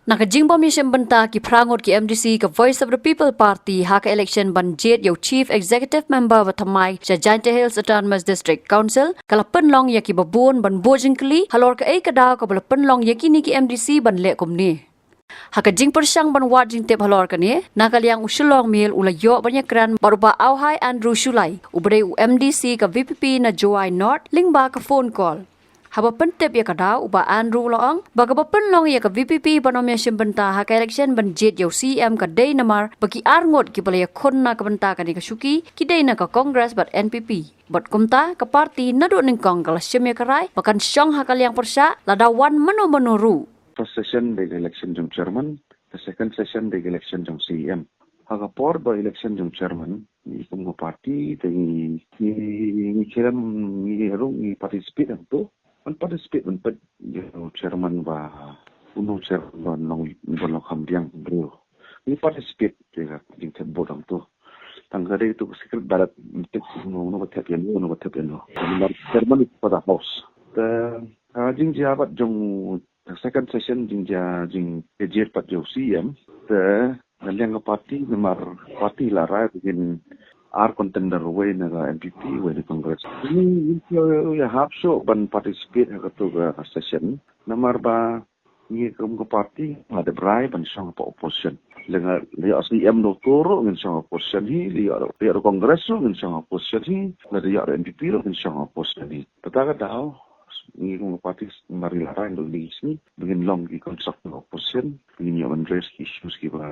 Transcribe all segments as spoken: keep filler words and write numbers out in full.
Na ka jingbym ïashim bynta ki phra ngut ki M D C ka Voice of the People Party ha ka election ban jied ïa u Chief Executive Member ba thymmai sha Jaintia Hills Autonomous District Council ka la pynlong ïa ki babun ban buh jingkylli halor kaei ka daw kaba la pynlong ïa kine ki M D C ban leh kumne. Ha ka jingpyrshang ban wad jingtip halor kane, na ka liang u Shillong Mail u la ïoh ban ïakren bad u Bah Auhai Andrew Shullai, u ba dei u M D C ka V P P na Jowai North, lyngba ka phone call. Haba pyntip ïa ka daw, u Bah Andrew u la ong ba kaba pynlong ïa ka V P P ban ym ïashim bynta ha ka election ban jied ïa u C E M ka dei namar ba ki ar ngut kiba la ïakhun na ka bynta kane ka shuki ki dei na ka Congress bad N P P. Bad kumta ka party naduh nyngkong ka la shim ïa ka rai ba kan shong ha ka liang pyrshah lada wan mano mano ruh. First session dei ka election jong chairman, the second session dei ka election jong C E M. Ha ka por ba election jong chairman, ngi kum ka party te ngi, ngi, ngi khlem, ngi ruh ngi participate hangto. Ban participate ban peit ïa u chairman ba, uno u chairman ba long, ba long kham biang briew. Ngi participate ïa ka jingthep vote hangto. Tang ka dei tu ka secret ballot, tip uno, uno ba thep ïa uno, uno ba thep ïa uno. Namar chairman is for the house. Te ka jingjia pat jong ka second session jingjia jingjied pat jong C E M. Te na liang ka party namar party la rai ba ngin ar contender, uwei na ka N P P, uwei na Congress. Ngi, ngi ïa hap shuh ban participate ha kato ka session. Namar ba ngi kum ka party la dep rai ban shong ha opposition. Lada ïoh C E M da uto ruh ngin shong ha opposition hi, lada ïoh, lada ïoh Congress ruh ngin shong ha opposition hi, lada ïoh N P P ruh ngin shong ha opposition hi. Kata ka daw ngi kum ka party mar ngi la rai da u D C ba ngin long ki constructive opposition, ngin ïoh ban raise ki issues kiba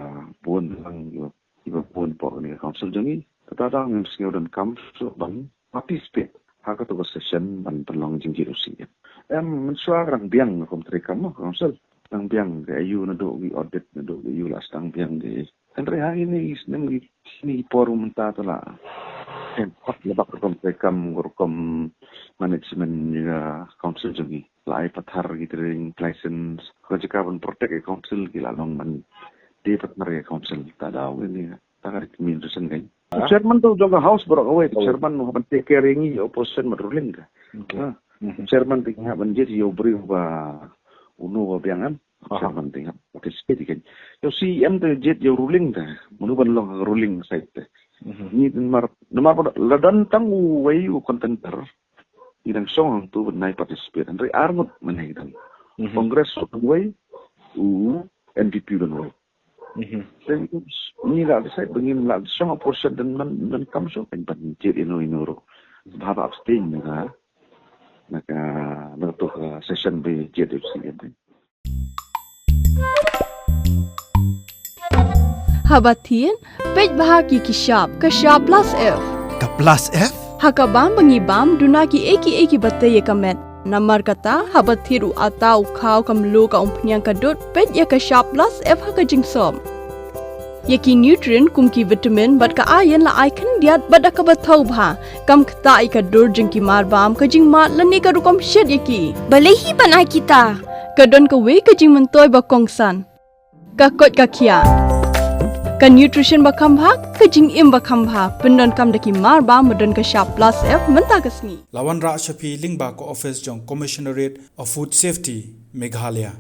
bun lang, kiba, kiba bun hapoh kane ka council jong ngi. Kata ka daw ngim sngew donkam shuh ban participate ha kato ka session ban pynlong jingjied u C E M. Em, mynshuwa ka dang biang kum treikam ka council. Dang biang ka aiu naduh ki audit, naduh ki aiu la sdang biang ki. Hynrei ha kine ki snem, kine ki por mynta te la, em, pat la bak rukom treikam, rukom management ïa ka council jong ngi. La ai pathar ki trading license, ka jaka ban protect ïa ka council ki la long ban die pathar ïa ka council. Te daw kine, te ka dei ka main reason kein. Ah. Chairman tu jong ka house baroh kawei, kawei. Chairman u hap ban take care ïa ngi, opposition bad ruling ka. Okay. Ha. Mhm. Chairman te ngi hap ban jied ïa u briew ba uno ba biang, em. Aha. Chairman te ngi hap participate kein. Ïa u C E M te jied ïa u ruling te. Mano ban long ha ka ruling side te. Mhm. Ngi namar, namar ba la don tang uwei u contender. Ngi dang shong hangto ban nai participate. Hynrei ar ngut mynne ngi dang. Mhm. Congress u don uwei, u N P P u don uwei. Mhm. Te ngi la decide ba ngim lah shong opposition, dang, dang, donkam shuh ban, ban jied ïano ïano ruh. Ba hap abstain na ka, na ka, na kato ka session ba jied ïa u C E M. Haba thied, peit bha ïa ki shap, ka shap plus F. Ka plus F? Ha ka bam ba ngi bam, duna kiei kiei kiba tei ïa ka met. Namar kata, haba thied u atta, u khaw, ka mluh, ka umphniang, ka dud, peit ïa ka shap plus F ha ka jingsop. Ïa ki nutrient kum ki vitamin bad ka iron la ai khyndiat bad da kaba thaw bha. Kam ktah ïa ka dur jong ki marbam, ka jingmad lane ka rukom shet ïa ki. Balei hi ban ai kita? Ka don kawei ka jingmyntoi ba kongsan. Ka koit ka khiah. Ka nutrition ba kham bha, ka jingim ba kham bha. Pyndonkam da ki marbam ba don ka shap plus F mynta ka sngi. La wanrah sha phi lyngba ka office jong Commissionerate of Food Safety, Meghalaya.